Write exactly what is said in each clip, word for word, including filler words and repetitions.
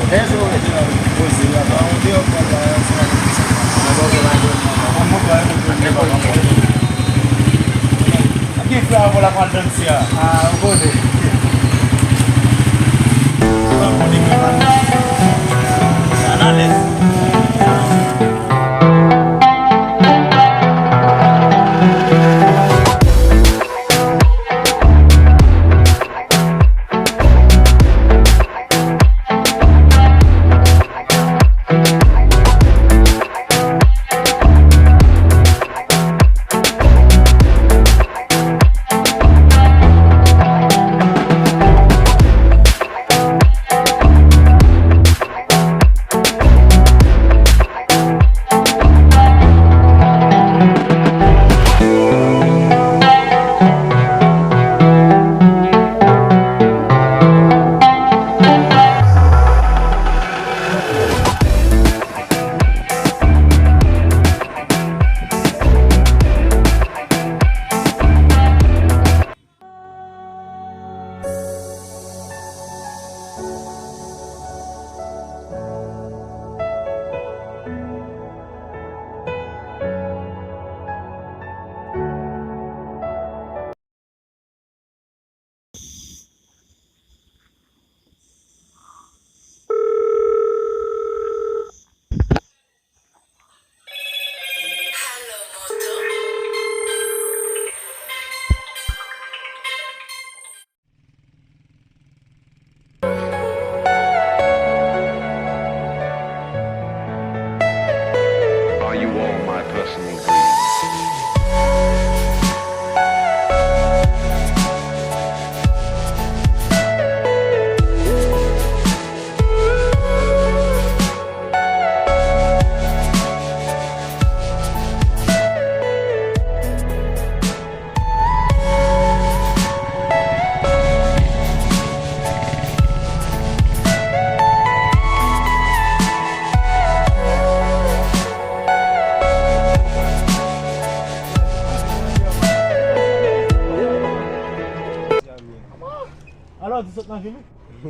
Lè se ou rete la, poze la, ba ou deyò pral la, se la ki sa. Mwen ba ou gen la, mwen ba ou gen la. Gen frè avè w la pral danse a. Ah, ou konnen. Ou pa konnen ki pral. Sa alèz. Are you all my personal dreams? Alò, di sot nan vil wi.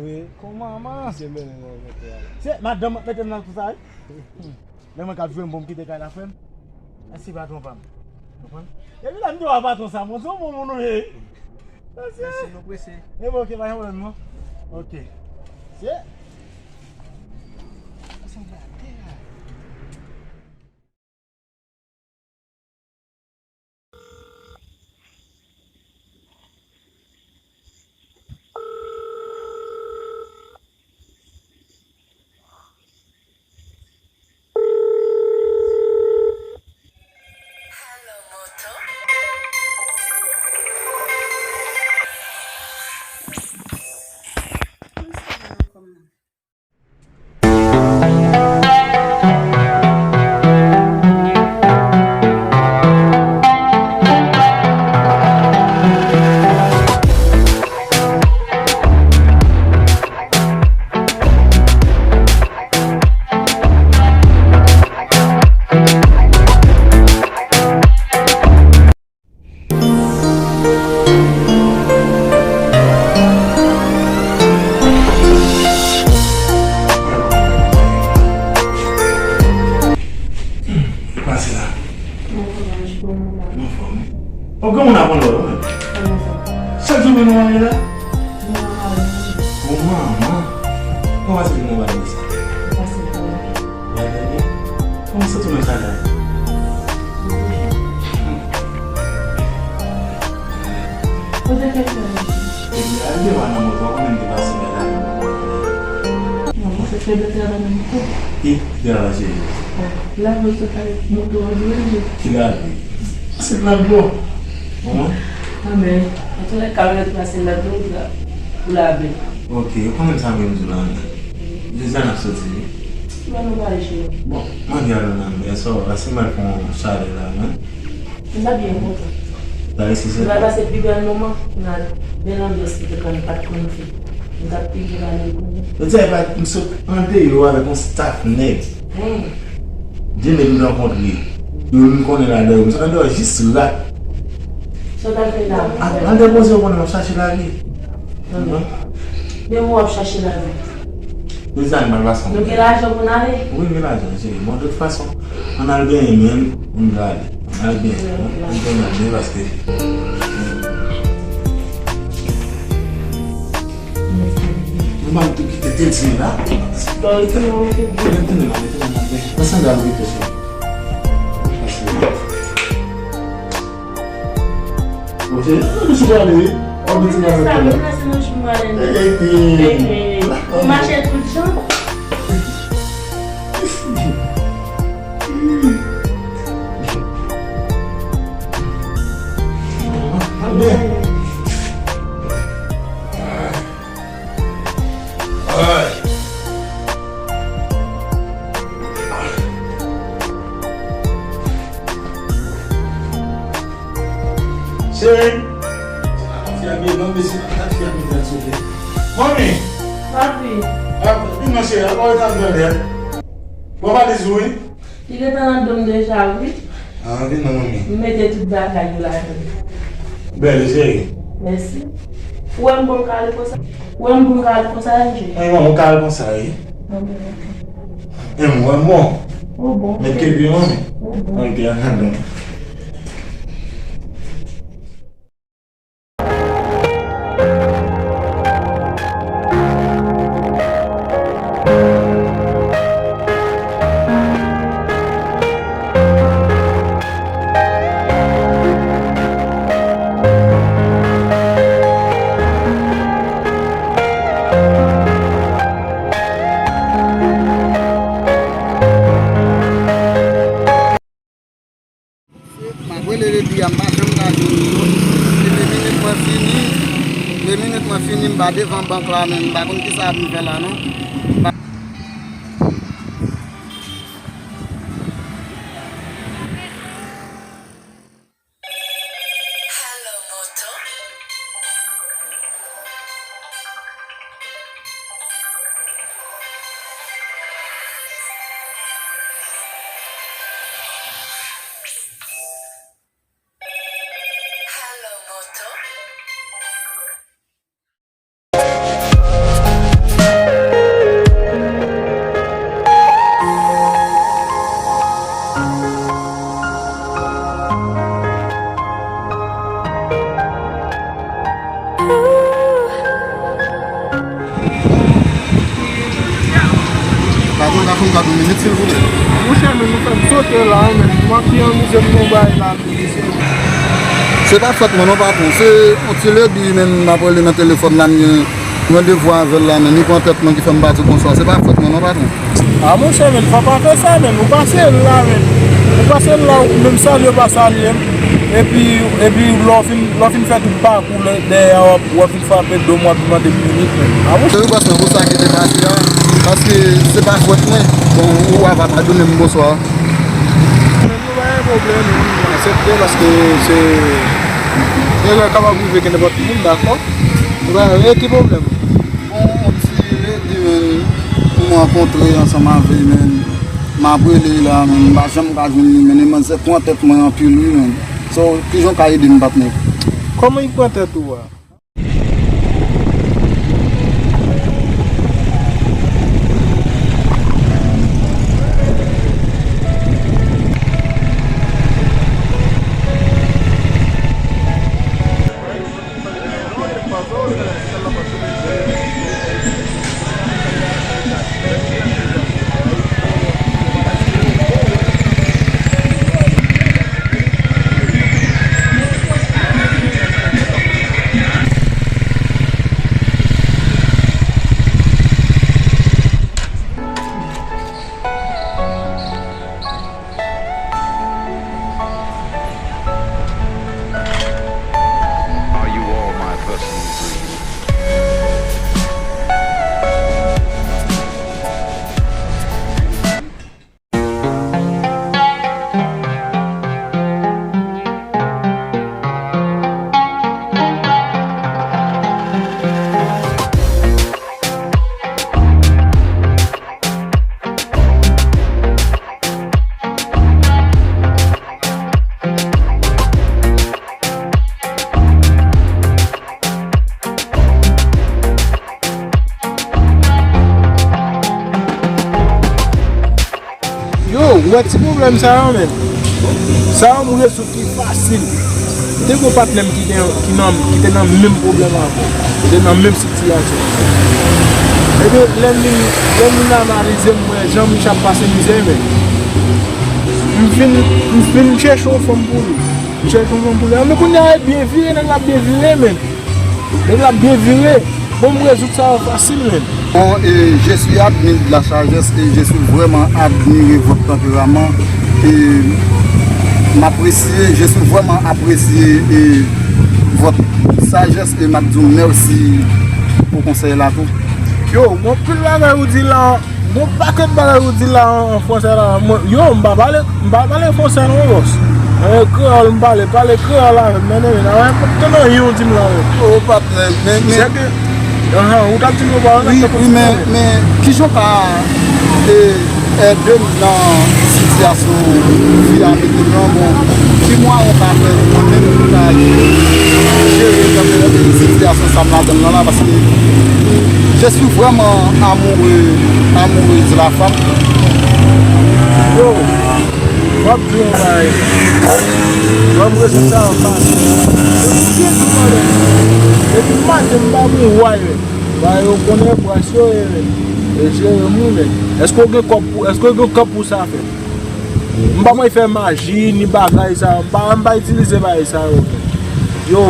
Wi. Kòman, man? Se mennen nan vante a. Se madanm mwen mete m nan tout sa wi. Lè mwen k ap jwe m bon, m kite kay la, frè m. Mèsi, patwon pa m. Konprann? Epi la, m di w a patwon sa, bon, se yon bon moun ou ye. Mèsi. Mèsi, nou prese. E bon, ok, pa gen pwoblèm, non. Ok. Se. Sa se yon gate la. Pase la. Mwen fòm, mwen fòm. O, granmoun ap anlè w menm. Chak jou menm ou ale la? Bon manman. Kòman se gen nan bagay sa? Bagay byen? Kòman se tounen sa la? Kote kèk sa yo? Epi al devan nan moto, ou konnen m te pase bagay. Non, mwen se fè de travay nan moto. Ki travay cheri? Lave moto, kale moto an dirije. Ki lave? Se lave bon. Kòman? Anben, antoulèka, lè nou pase la tou, pou lave. Ok, ou konnen sa menm di la, men. Jodi a n ap soti, wi. Ki lè nou pale, cheri? Bon, mwen gen alò nan mè, sa w la, si m al pran yon chalè la, men. M ta byen kontan. Dayè, si se. Nou pral pase pi bèl moman, nan bèl anbyans ki te konn, pa t konn fè. M t ap pi byen pale pou nou. Jodi a, e pa, m sot andeyò avèk yon staff nèg. Hmm. De nèg m rankontre. Yo, m konnen ladan yo. M sot andeyò jis la. Sa w t al fè la? A, andeyò poze, ou konnen m ap chache lavi. Men ou ap chache lavi. Mezanmi, m al pase yon... Nou gen lajan pou n ale? Wi, m gen lajan, cheri. Bon, de tout fason, ann al benyen, men, pou n ka ale. Ann al benyen, ann al benyen, paske nou pa tou kite tete la. Bon, tounen, tounen, tounen, tounen, tounen. Pase ann al, wi, cheri. Pase. Bon, cheri, nou sou pale, wi. Ou mete nan sa, mwen plase nan jou mwen. Ou mache tout jan. Cheri. Fi a byen, non, mesye, fi a byen, souple. Manmi. Papi. Ah, vin non, cheri, apa w ta byen? Bon, valiz ou, wi. Li gentan nan do m deja, wi. Ah, vin non, manmi. M mete tout bagay yo ladan. Bèl, cheri. Mèsi. Ou wè m bon kare konsa? Ou wè m bon kare konsa, Angie? Wi, manmi, ou kare konsa, wi. Bon, bon, ok. E mwen, bon. Ou bon. Met kepi, manmi. Ou bon. Ok, ann al, manmi. M ap rele Lady a, m pa janm ka jwenn li non. Se de minit mwen fini, de minit mwen fini, m pa devan bank la menm, m pa konn kisa ap rive la non. M pa... Patwon, ka fè m gad yon minit, silvouplè? Monchè, men nou fè m sote la, wi, men. M ap byen amize m nan bay la. Se pa fòt mwen non, patwon. Se yon ti ledi, men, m ap rele nan telefòn la, m gen randevou avè l la, men li pran tèt mwen ki fè m pa di bonswa. Se pa fòt mwen non, patwon. A, monchè, men, fò pa fè sa, men. Ou pase l la, men. Ou pase l la, ou menm salye, ou pa salye m. Epi, epi, lè w fin, lè w fin fè tout pakou, lè, dèyè a, w ap, w ap vin frape do m, w ap mande m minit, men. A, monchè. Wi, patwon, pou sa ki te pase a, paske se pa fòt mwen. Bon, ou ava padone m, bonswa. Men nou pa gen pwoblèm, nou aksepte paske se erè kapab rive gen nenpòt moun, dakò? Nou pa gen ki pwoblèm. Bon, yon ti ledi, men, pou m rankontre ansanm avè l, men, m ap rele l la, men, m pa janm ka jwenn li, men, e manzè pran tèt mwen anpil, wi, men. So, kijan w ka ede m, patnè? Kòman li pran tèt ou a? Ou wè ti pwoblèm sa yo, menm? Sa yo m rezoud li fasil. M te gen yon patnè m ki te, ki nan, ki te nan menm pwoblèm avè m. Li te nan menm sitiyasyon. Ebyen, lè m vin, lè m vin analize, m wè jan Mich ap pase mizè, men. M fin, m fin chèche yon fanm pou li. M chèche yon fanm pou li. Men kounye a, e byen vire, nèg la byen vire, men. Nèg la byen vire. Bon, m rezoud sa yo fasil, men. Bon, et je suis admire de la sagesse et je suis vraiment admiré votre tempérament et m'apprécier, je suis vraiment apprécié et votre sagesse et m ap di w mèsi pou konsèy la tou. Yo, gon pil bagay ou di la, gon pakèt bagay ou di la an, an fransè la. Mwen, yo, m pa pale, m pa pale fransè non, bòs. E kreyòl m pale, pale kreyòl avè m, men, men, men, pa t konn anyen ou di m la, men. O, patnè, men, men. Se ke, ahan, ou t ap di m yo pa wè. Wi, wi, men, men, kijan w ka, e, ède m nan sitiyasyon fi a mete m nan, bon, ki mwayen w ka fè mwen menm pou m ka jere nan sitiyasyon sa m ladan l lan la, paske je suis vraiment amoureux, amoureuse la femme. Yo, m ap di yon bagay. Ban m rezoud sa anfas. Depi maten m pa bon wè. Bagay yo konnen bras yo e, e jere moun, men. Èske w gen kòb pou, èske w gen kòb pou sa fè? M pa konn fè maji, ni bagay sa yo. M pa, m pa itilize bagay sa yo. Yo,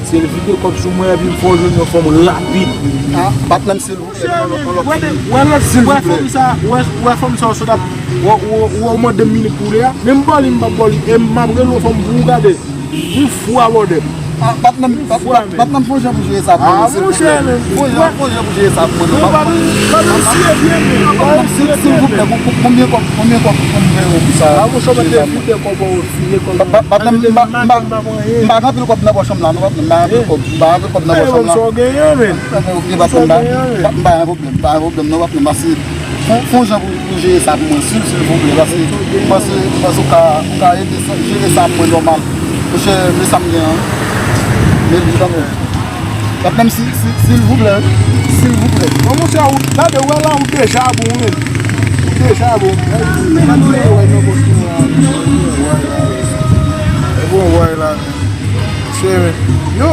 se l vide kòb sou mwen, epi m fè w jwenn yon fanm rapid. Ah, patnè m, silvouplè, wè, wè lòt, wè fanm sa, wè, wè fanm sa, w sot ap, w, w, w mande m minit pou w lè a. Men m ba w li, m pa ba w li, e m ap rele yon fanm pou w gade. Ou fou a bòdè. Ah, patnè m, patnè m, fon jan pou jere sa pou mwen, silvouplè. Fon jan, fon jan pou jere sa pou mwen. Non, pa pou, pa pou siye byen, men. Patnè m, silvouplè, konbyen kòb, konbyen kòb pou m peye w pou sa? A, monchè, mwen te vide kòb an, fini kòb an. Patnè m, m pa, m pa, m pa gen anpil kòb nan pòch mwen la, non, patnè m, m pa gen anpil kòb, m pa gen anpil kòb nan pòch mwen la. Sa w genyen, men. Ok, patnè m, m pa, m pa gen pwoblèm, m pa gen pwoblèm, non, patnè m, pase Fon, fon jan pou, pou jere sa pou mwen, sil, silvouplè, paske m panse, m panse w ka, w ka ede sa, jere sa pou mwen nòmal. Monchè, men sa m gen an. Men li tankou. Patnè m, si, si, silvouplè, silvouplè. Bon, monchè, ou, gade, ou wè la, ou deja bon, men. Ou deja bon. Gade, ou wè nan bòs ou la. Bon, wè la, men. Monchè, men. Yo,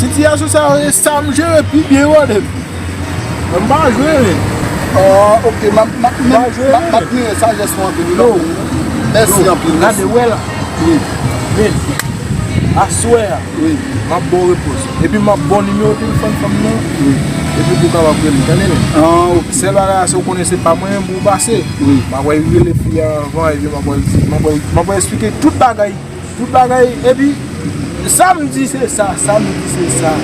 sitiyasyon sa, e sa m jere pi byen, wè, men. M pa jwe, men. Ah, ok, m ap, m ap, m ap, m ap admire sajès ou anpil, wi, patnè m. Mèsi anpil, mèsi. Gade, wè la. Wi. Men, aswè a, wi, m ap ba w repons. Epi m ap ba w nimewo telefòn fanm nan. Wi. Epi pou w kapab rele m, tande, men. Ah, ok. Sèl bagay la, se w konnen se pa mwen menm pou w pase. Wi. M ap rele fi a anvan, epi m ap, m ap, m ap eksplike tout bagay. Tout bagay, epi, sa m di se sa, sa m di se sa.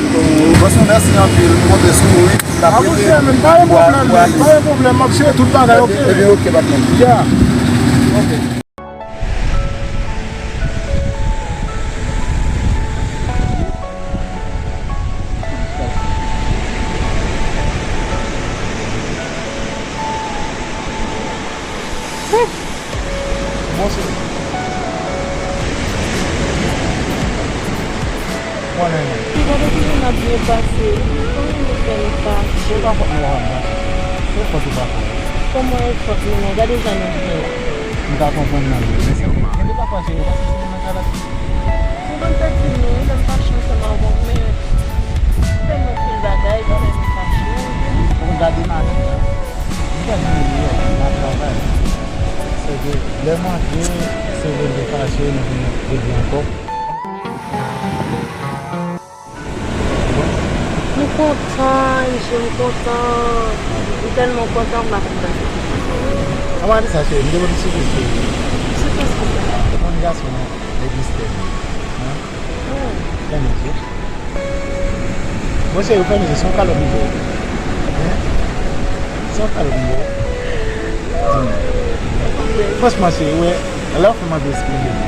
Bòs mwen, mèsi anpil, m konte sou ou, wi. M ap rete. A, monchè, men, pa gen pwoblèm, men, pa gen pwoblèm, m ap jere tout bagay, ok? Epi, ok, patnè m. Ya. Ok. Bon, se. Konnen non. Gade kijan n ap byen pase. Kòman nou fè n fache? Se pa fòt mwen, papa. Se fòt ou pa fòt. Kòman e fòt mwen? Gade jan nou fè la. M ka konprann nan wi. Men se, gen de pafwa, se yo, paske se nan kay la. M konn fè ti nou, wi, lè m fache ansanm avè w, men fè m anpil bagay, fè m fache. Ou gade maten an. M pèdi yon lè nan travay. Se ke lè m antre, se vre m te fache, nou vin regle ankò. M kontan, Michel, m kontan. M tèlman kontan, m pa konn sa. An pa di sa, cheri, m te konn sipriz, cheri. Sipriz pou sa? Ou konn gason an, legliz tèm. Hein? Fèmen je. Bon, cheri, ou fèmen je, se yon kalòt m ba w. Hein? Se yon kalòt m ba w. Di m. Franchman, cheri, wè, lè w fè m anvi eksprime m.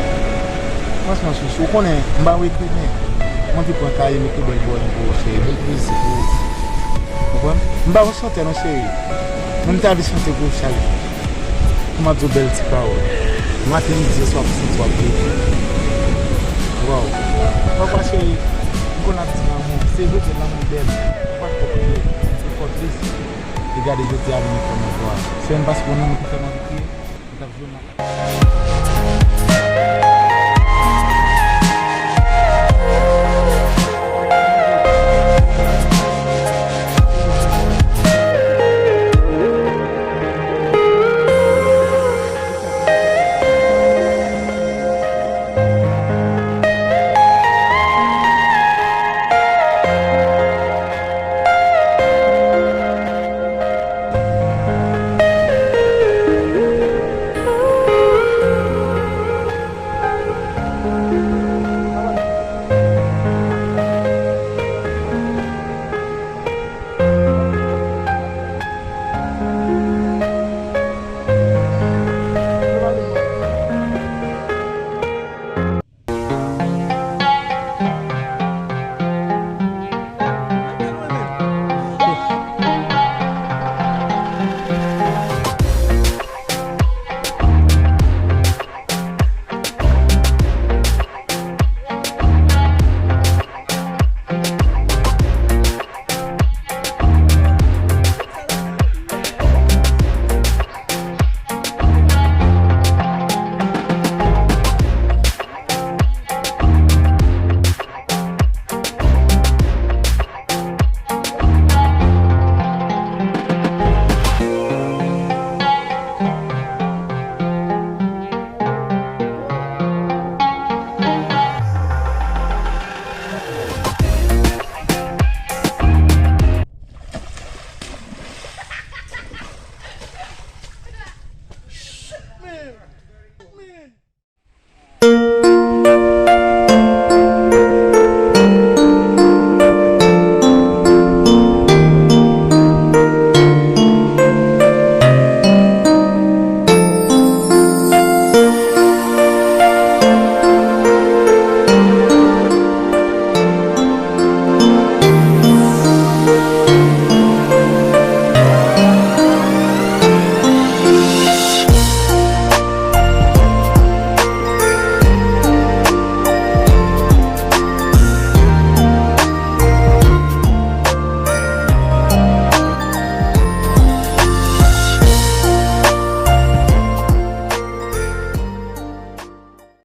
Franchman, chouchou, ou konnen, m pa rekrite. Mwen ki pran kaye m ekri bèl pawòl pou ou, cheri, bèl pwezi pou ou. Konprann? M pa yon chantè non, cheri. Men m ta vle chante pou ou chak jou. Kòman di w bèl ti pawòl. Maten, midi, oswa pou soti w ap rete. Waw. Papa cheri, m konn ap di lanmou. Se vre ke lanmou bèl. Ou pa t konprann li. Se fò tris. E gade jodi a vin fè m ankò a. Se menm paske w nan nou ki fè m anvi kriye. k ap jwe makak.